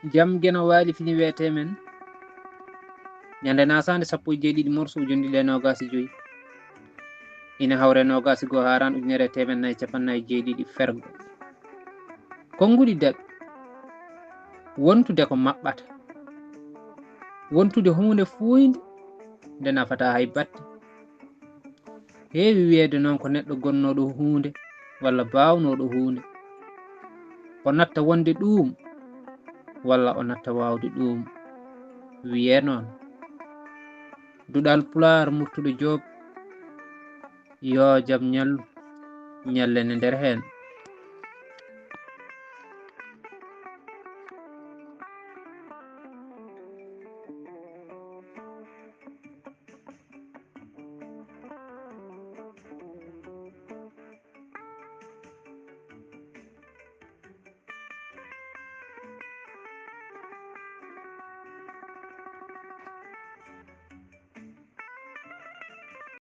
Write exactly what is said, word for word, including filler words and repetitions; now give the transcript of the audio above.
Jam geno waali fini weetee men. Ñande nasaande sappo e jeeɗiɗi morso ujunɗiɗi e noogaas e joy. Ina hawre noogaas e goo haaran ujunere e teemen nayi capannayi jeeɗiɗi fergo. Konnguɗi daɓi. Wontude ko maɓɓata. Wontude huunde fuuynde nde nafataa hay batte. Heewi wiyeede noon ko neɗɗo gonnooɗo huunde walla baawnooɗo huunde. O natta wonde ɗuum walla o natta waawde ɗuum. Wiyee noon. Duɗal Pulaar Murtuɗo Joob. Yoo jam ñallu, ñallen e nder heen.